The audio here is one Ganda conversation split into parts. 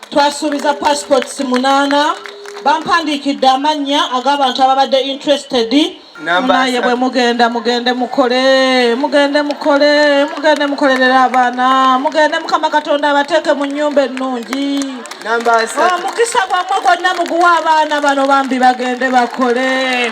Twasuubiza passports 8, bampandiikidde amannya ag'abantu ababadde interested. Naye bwe mugenda mugende mukole, mugende mukole, mugende mukolerera abaana, mugende Mukama Katonda abateeke mu nnyumba ennungi. Omukisa gwammwe gwonna muguwa abaana bano bambi bagende bakole.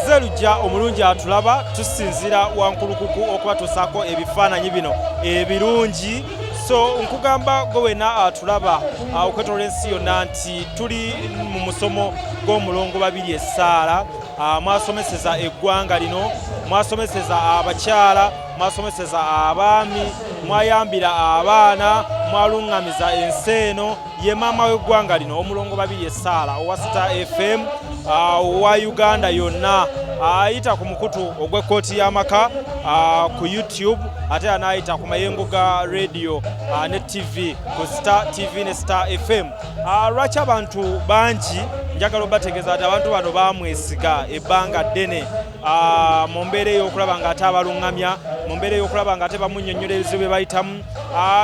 Nze Lujja omulungi atulaba, tusinziira Wankulukuku okubatuusaako ebifaananyi bino ebirungi. So nkugamba gwe wena atulaba okwetolola ensi yonna nti tuli mu musomo gw'omulongo Babirye Essaala. Mwasomeseza eggwanga lino, mwasomeseza abakyala, mwasomeseza abaami, mwayambira abaana, mwaluŋŋamiza ensi eno. Ye maama w'eggwanga lino omulongo Babirye Essaala owa Star FM, owa Uganda yonna, ayita ku mukutu ogw'ekkooti y'amaka ku YouTube, ate anaayita ku mayengo ga radio ne TV ku Star TV ne Star FM. Lwaki abantu bangi njagala obategeeza nti abantu bano bamwesiga ebbanga ddene mu mbeera ey'okulaba ng'ate abaluŋŋamya, mu mbeera ey'okulaba ng'ate bamunnyonnyola ebizibu bye bayitamu,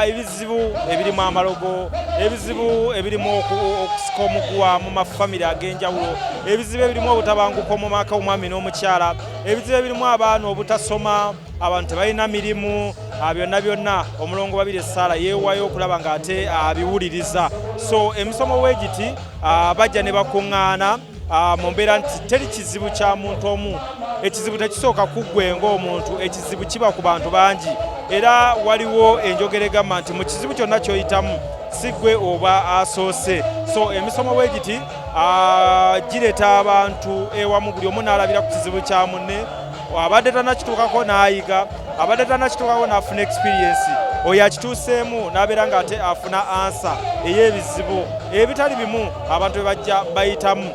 ebizibu ebirimu amalogo, ebizibu ebirimu okusika omuguwa mu mafamire ag'enjawulo, ebizibu ebirimu obutabanguko mu maka omwami n'omukyala, ebizibu ebirimu abaana obutasoma, abantu tebalina mirimu, byonna byonna omulongo Babirye Essaala yeewaayo okulaba ng'ate abiwuliriza. So emisomo weegiti bajja ne bakuŋŋaana mu mbeera nti teri kizibu kya muntu omu, ekizibu tekisooka ku ggwe ng'omuntu, ekizibu kiba ku bantu bangi. Era waliwo enjogera egamba nti mu kizibu kyonna ky'oyitamu si ggwe oba asoose. So emisomo weegiti gireeta abantu ewamu, buli omu n'alabira ku kizibu kya munne, abadde tannakituukako n'ayiga, abadde tannakituukako n'afuna experience, oyo akituuseemu n'abeera ng'ate afuna ansa ey'ebizibu ebitali bimu abantu bye bajja bayitamu.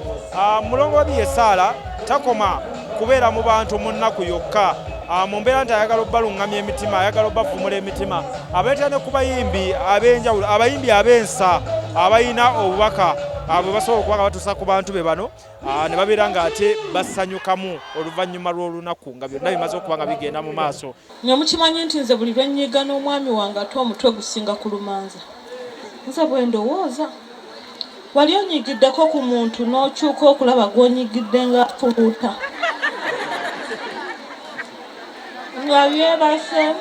Mulongo Babirye Essaala takoma kubeera mu bantu mu nnaku yokka, mu mbeera nti ayagala obbaluŋŋamya emitima, ayagala obbavumula emitima, abeetera ne ku bayimbi ab'enjawulo, abayimbi ab'ensa abalina obubaka bwe basobola okuba nga batuusa ku bantu be bano, ne babeera ng'ate basanyukamu oluvannyuma lw'olunaku nga byonna bimaze okuba nga bigenda mu maaso. Nga mukimanyi nti nze buli lwe nnyiga n'omwami wange ate omutwe gusinga kulumanza. Nze bwe ndowooza. Wali onyigiddeko ku muntu n'okyuka okulaba gw'onyigidde ng'afuluuta, nga yeebase,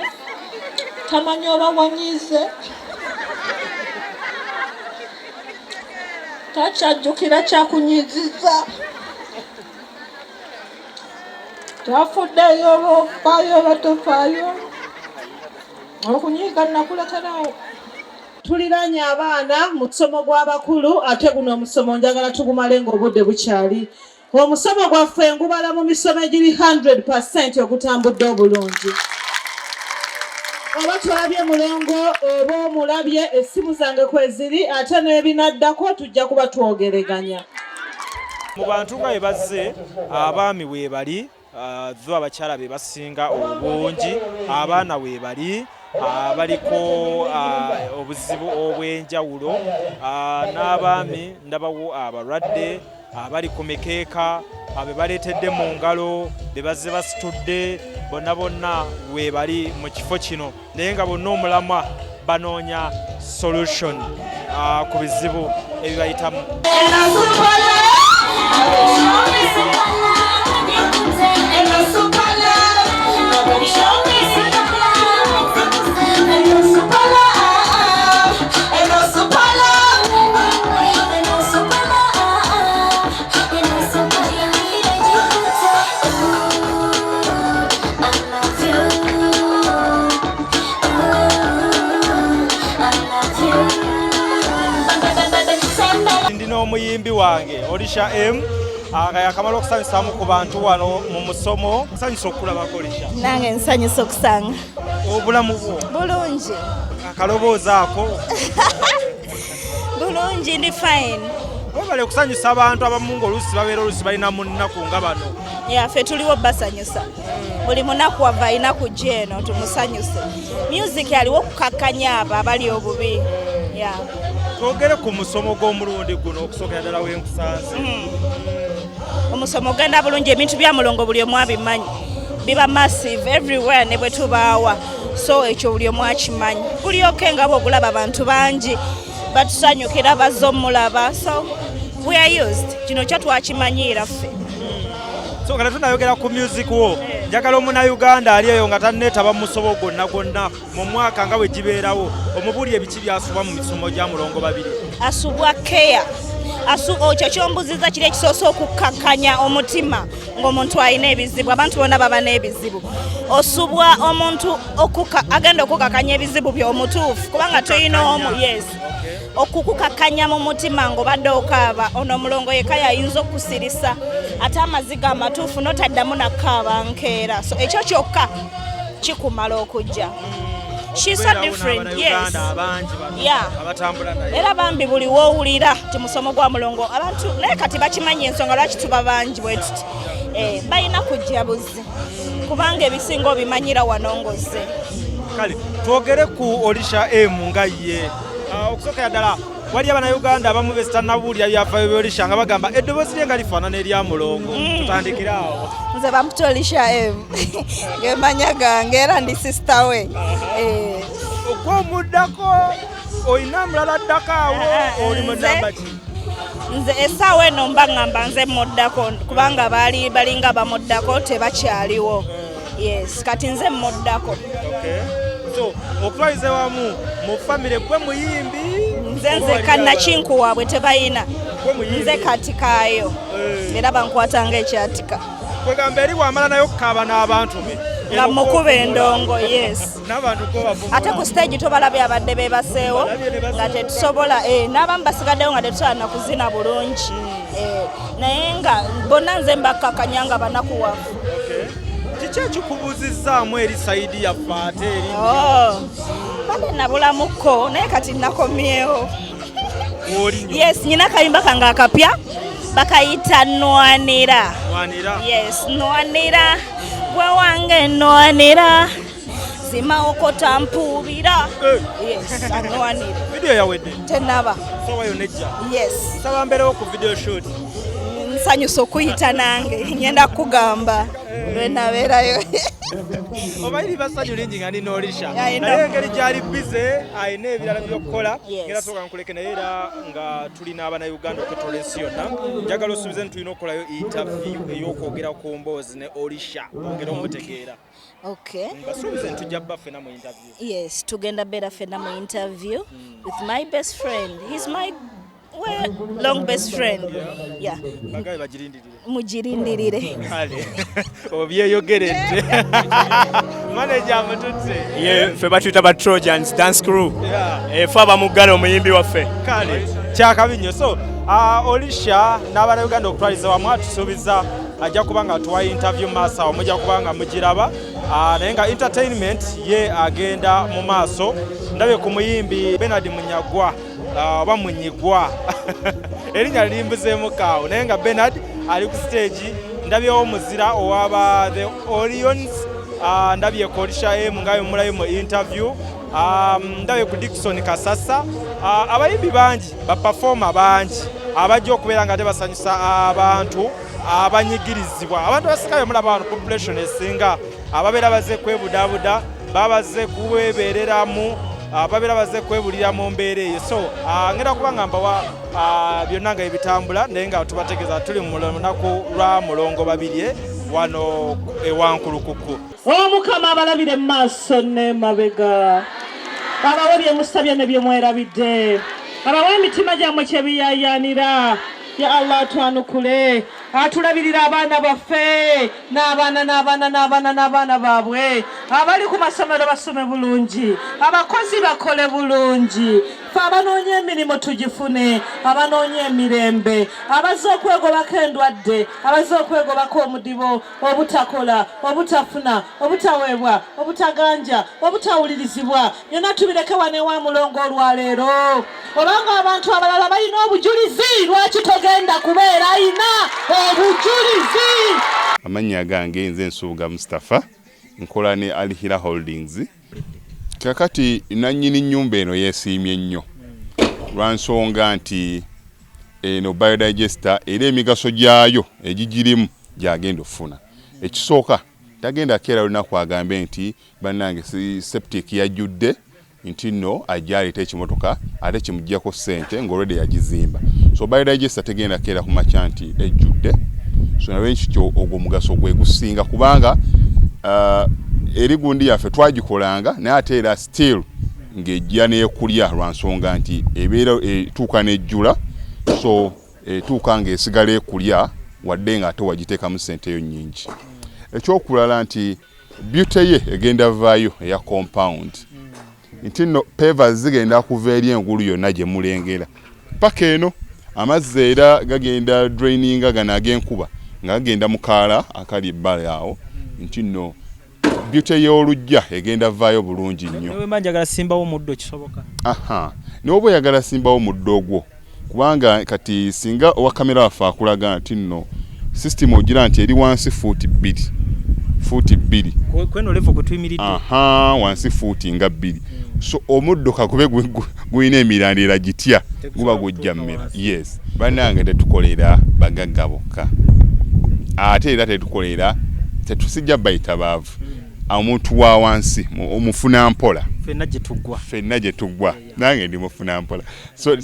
tamanyi oba wanyiize, takyajjukira kyakunyiizizza, tafuddeyo oba ofaayo oba tofaayo, okunyiiga nakulekerawo. Tuliraanye abaana mu musomo gw'abakulu, ate guno omusomo njagala tugumale ng'obudde bukyali. Omusomo gwaffe ngubala mu misomo egiri 100% ogutambudde obulungi. Oba tolabye mulongo oba omulabye, essimu zange kweziri, ate n'ebinaddako tujja kuba twogereganya. Mu bantu nga bwe bazze, abaami we bali, zo abakyala be basinga obungi, abaana we bali, baliko obuzibu obw'enjawulo, n'abaami ndabawo abalwadde abali ku mikeeka, be baleetedde mu ngalo, be bazze basitudde, bonna bonna we bali mu kifo kino, naye nga bonna omulamwa banoonya solution ku bizibu ebibayitamu. Ndi n'omuyimbi wange Olisha M, nga yakamala okusanyusamu ku bantu wano mu musomo. Nsanyusa okukulabako, Olisha. Nange nsanyusa okusanga. Obulamu bwo? Bulungi. Akaloboozi ako? Bulungi, ndi fine. Webale okusanyusa abantu abamu ng'oluusi babeera oluusi balina mu nnaku nga bano. Yeah, ffe tuliwo basanyusa. Buli munaku wava alina kujja eno tumusanyuse. Music aliwo okukakkanya abo abali obubi. Yeah. Twogere ku musomo gw'omulundi guno okusookera ddala wenkusanze. Omusomo ogenda bulungi. Ebintu bya Mulongo buli omu abimanyi, biba massive everywhere ne bwe tubaawa, so ekyo buli omu akimanyi. Gulyoke nga bwogulaba, abantu bangi batusanyukira, bazze omulaba, so we are used. Kino kyo twakimanyiira ffe. So nga tetunayogera ku music wo, njagala omunauganda ali eyo nga tanneetaba mu musobo gwonna gwonna mu mwaka nga bwe gibeerawo, omubuulire ebiki byasubwa mu misomo gya Mulongo Babiri. Asubwa care. Ekyo kyombuziza kiri ekisoose okukkakkanya omutima ng'omuntu alina ebizibu. Abantu bonna baba n'ebizibu. Osubwa omuntu agenda okukakanya ebizibu by'omutuufu, kubanga tulina omu, yes, okukukakanya mu mutima ng'obadde okaaba. Ono omulongo yekka yayinza okusirisa ate amaziga amatuufu notaddamu nakaaba nkeera. So ekyo kyokka kikumala okujja. She's so different, yes. Yeah. Abatambula naye. Era bambi buli woowulira ti musomo gwa Mulongo, abantu naye kati bakimanyi ensonga lwaki tuba bangi bwe tuti. Balina kujja buzi, kubanga ebisinga obimanyira wano ngoze. Kale twogere ku Olisha M nga ye. Okusookera ddala, wali abannayuganda abamu besitanabuulira byafaayo by'Olisha nga bagamba eddoboozi lye nga lifaanana erya Mulongo. Tutandikire awo. Nze bampita Olisha M, ngemanya gange, era ndi sister we. Okwomuddako, olina mulala addako awo? Oli mu namba ki? Nze essaawa eno mba ŋŋamba nze muddako, kubanga baali balinga bamuddako tebakyaliwo. Yes, kati nze muddako. Okay. So okutwaliza wamu mu famire, gwe muyimbi? Nze nzekka, nakinku waabwe tebayina. Gwe muyimbi. Nze kati kaayo. Era bankwata ng'ekyatika. Kwegamba eri bwamala naye okukaaba n'abantu be nga mukuba endongo, yes. N'abantu ko bavuma. Ate ku stage tobalabye abadde bebaseewo nga tetusobola, n'abamu basigaddewo nga tetusobola nakuzina bulungi. Naye nga bonna nze mbakkakanya nga banakuwavu. Okay. Kiki ekikubuuzizzaamu eri side yaffe ate eri? Oh, badde nabulamukko, naye kati nakomyewo. Oli nnyo. Yes, nyina akayimba kange akapya bakayita Nwanira. Nwanira. Yes, nwanira gwe wange, nwanira zimawokota mpuubira. Yes, anwanira. Vidiyo yawedde? Tenaba. Sawa yonna ejja? Yes. Nsaba mbeerewo ku video shoot. Nsanyusa okuyita nange, ngenda kugamba lwenabeerayo. Omanyi liba ssanyu lingi nga nina Olisha, I know. naye engeri gyali busy, alina ebirala by'okukola. Ngenda sooka nkuleke, naye era nga tulina abannayuganda okwetoola ensi yonna, njagala osuubize nti tulina okukolayo interview ey'okwogera ku mboozi ne Olisha, ongere omutegeera. Okay. Basuubize nti tujja bba ffena mu interview. Yes, tugenda beera ffenna mu interview with my best friend. He's my, well, long best friend, yeah. Bagabe bagirindirire. Mugirindirire. Kale obyeyogeredde, manager mututte. Ye ffe batuyita ba Trojans Dance Crew. Yeah. Fe abamuggala omuyimbi waffe. Kale kyakabi nnyo. So Olisha n'abannayuganda okutwaliza wamu atusuubiza ajja kuba nga tuwa interview maaso awo, mujja kuba nga mugiraba. Naye nga entertainment ye agenda mu maaso. Ndabye ku muyimbi Benard Munyagwa, oba Munyigwa, erinnya limbuzeemu kaawo, naye nga Benard ali ku stage. Ndabyewo Muzira owaba The Orions. Ndabye ku Olisha M nga bemulayo mu interview. Ndabye ku Dickson Kasasa. Abayimbi bangi, ba performer bangi abajja okubeera nga tebasanyusa abantu abanyigirizibwa. Abantu abasinga bemulaba wano, population esinga ababeera bazze kwebudaabuda, babaze kwebeereramu, babeera bazze kwebulira mu mbeera eyo. So ngenda kuba nga mbawa byonna nga ebitambula, naye nga tubategeeza tuli mu lunaku lwa Mulongo Babirye wano ewankulukuku. Omukama abalabire mu maaso n'emabega, abawe bye musabye ne bye mwerabidde, abawe emitima gyammwe kye biyayaanira. Ya Allah, atwanukule, atulabirira abaana baffe n'abaana n'abaana n'abaana n'abaana baabwe. Abali ku masomero basome bulungi, abakozi bakole bulungi, fe abanoonya emirimu tugifune, abanoonya emirembe, abazze okwegobako endwadde, abazze okwegobako omudibo, obutakola, obutafuna, obutaweebwa, obutaganja, obutawulirizibwa, byonna tubireke wano ewa Mulongo olwaleero. Obanga abantu abalala balina obujulizi, lwaki togenda kubeera ayina obujulizi? Amannya gange nze Nsubuga Mustapha, nkola ne Alhira Holdings. Kakati nannyini nnyumba eno yeesiimye nnyo lwa nsonga nti Eno biodigester era emigaso gyayo egigirimu gyagenda okufuna. Ekisooka, tagenda keera lunaku agambe nti bannange septic yajjudde, nti nno ajja aleeta ekimotoka ate kimugjako ssente ng'olwedde yagizimba. So biodigester tegenda keera ku makya nti ejjudde. So nalwekityo ogwo omugaso gwe gusinga, kubanga eri gundi yaffe twagikolanga, naye ate era still ng'ejja n'ekulya lwa nsonga nti ebeera etuuka n'ejjula. So etuuka ng'esigala ekulya wadde nga ate wagiteekamu ssente yo nnyingi. Ekyokulala nti beauty ye egenda vaayo eya compound, nti nno pavers zigenda kuva eri engulu yonna gye mulengera paka eno. Amazzi era gagenda draininga gano ag'enkuba nga gagenda mu kaala akali ebbali awo, nti nno beauty y'oluggya egenda vaayo bulungi nnyo. Newemba njagala simbawo omuddo, kisoboka? Aha, n'oba oyagala simbawo omuddo ogwo, kubanga kati singa owa kamera waffe akulaga nti nno system ogira nti eri wansi fuuti 2, fuuti 2. Kweno level kwe tuyimiridde. Aha, wansi fuuti nga 2. So omuddo kakube gulina emirandira gitya, guba gujja mmera. Yes, bannange, tetukolera bagagga bokka, ate era tetukolera, tetusijja bayita baavu. Omuntu wa wansi omufuna mpola. Ffenna gye tuggwa. Ffenna gye tuggwa. Nange ndi mufuna mpola. So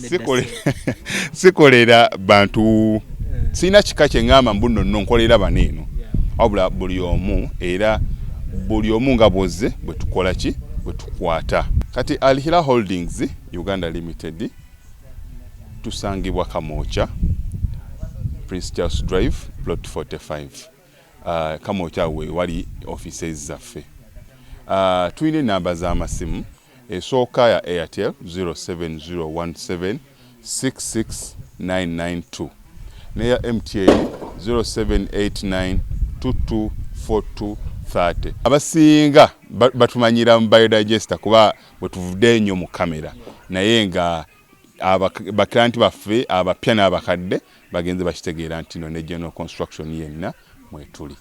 sikolera bantu, sirina kika kye ŋŋamba mbu nno nno nkolera bano eno, wabula buli omu, era buli omu nga bwozze bwe tukola ki, bwe tukwata. Kati Al Hila Holdings Uganda Limited tusangibwa Kamwokya, Prince Charles Drive, plot 45. Kamwokya we wali offices zaffe. Tulina enamba z'amasimu. Esooka ya Airtel, 07017 66992, neya MTN 0789 224230. Abasinga batumanyira mu biodigester kuba bwe tuvudde ennyo mu kamera, naye nga baklienti baffe abapya n'abakadde bagenze bakitegeera nti no ne general construction yenna mwetuli.